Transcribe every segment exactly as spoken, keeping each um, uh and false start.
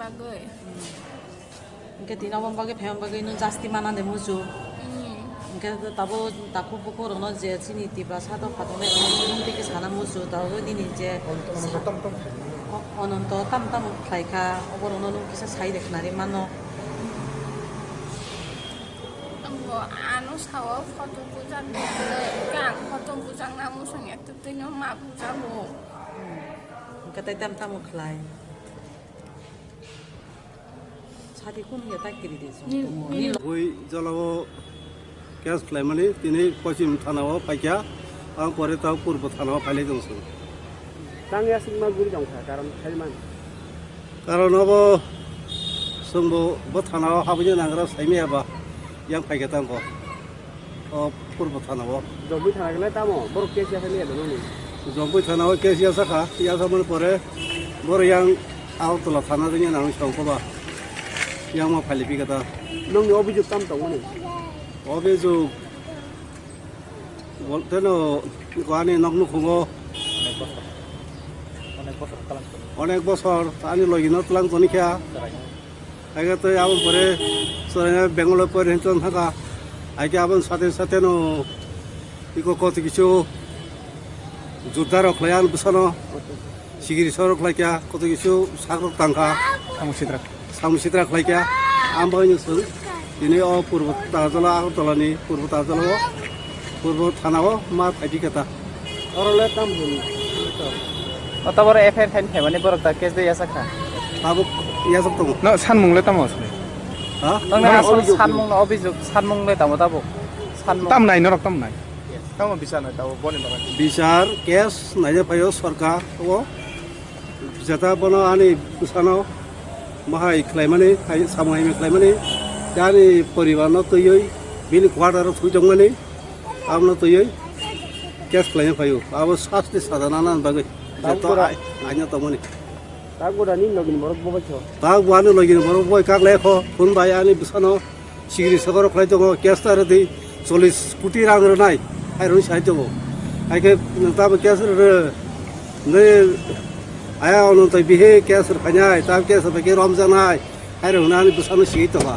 Agoi. Hwnkhe tini obo bagwi phaima bagwi nwng jasti mana de muchung. Hmm. Hwnkhe tabuk takhuk bukhuk rokno je chini Tiprasa to phatok nai rokno nwng tei khe sana muchung tabuk nini je Ononto tam tam khlai kha, obo rokno nwng kisa sai de khnari mano. Ambo ano sao photo bujak, khe ang photo bujak na muchung ya, twtwi no ma bujago. Hwnkhe tei tam tamo khlai. Sati kunu ya ta kiri de song Ni- tongo. ni- Ni lo- Bui jalao case khlaimani tini Pochim thanao phaikha, ang pore tao Purbo thanao phailai tong song. Tang ya singma guri tong kha, karon khaimani. Karon obo songbo bo thanao habwi nangra saimaya ba yang phaikha tangkho. O Purbo thana o. Jongpui thana khe tamo? Borok case ya khe liya dono ni. Jongpui thana o case ya sakha, ya samani pore borok yang Agartala thana ringya nang songkho ba. Yang ma phali phi kata. Nongni obijok tam tongo ni? Obijok bolte no ani nok nukhungo. Onek bosor. Onek bosor tlang toni. Onek bosor ani logi no tlang toni kha. Chwrai. Haikhe tei aboni pore chwraino Bangalore pore hinwi tong thangkha. Haikhe aboni sate sate no iko koti kisu judda rok khlai ang bwsano sikiri sorok khlai kha, koti kisu sak rok tang kha. Samung sitra. Samung sitra khlai kha. Ang bagwino chwng tini o Purbo Tagarjala, Agartala ni Purbo Tagarjala o. Purbo thana o ma phaidi khe ta. Oro le tam hwn. O tabuk F I R khaini phaimani borok ta case de yasakha. Tabuk yasok tongo. No, sanmung le tamo asle? Ha? Nang na asol obijok. Sanmung no obijok, sanmung le tamo tabuk. Sanmung. Tam nai norok tam nai. Tamo bisa nai tamo boni bagwi. Bichar case naina phaio sorkar o. Jeta bono ani bwsano mahai khlaimani, hai samung hai khlaimani, ani poribar no twiwi bini quarter o thwi tongmani, abono twiwi case khlaina phaio. Abo sasti saja nana bagwi. Jeto Tabuk ai, aina tongmani. Tabuk ani logini borok bo bai kho. Tabuk ani logini borok bo bai kak lai kho, phone bai ani bwsano. Sikiri sokorok khlai tongo, case ta rwdi chollish koti rang rwnai, hai rwni sai tongo. Hai khe tamo case rw, nai aya ono tai bihe case rw khainai, tam case bai khe romjaknai, hai rw hwnani bwsano sigwi tongo.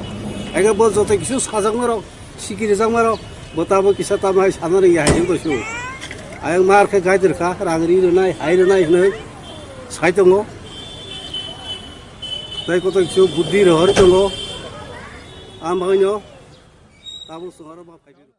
Hai khe bo joto kisu sajakmarok, sikiri jakmarok, bo tamo kisa tamo hai sana rwngya hai wngtong su. Ayang mar khe gai rwkha, rang ri rwnai, hai rwnai hwnwi sai tongo. Tai koto kisu buddhi rohor tongo. Ang bagwino tabuk chwng aro ma phai phino.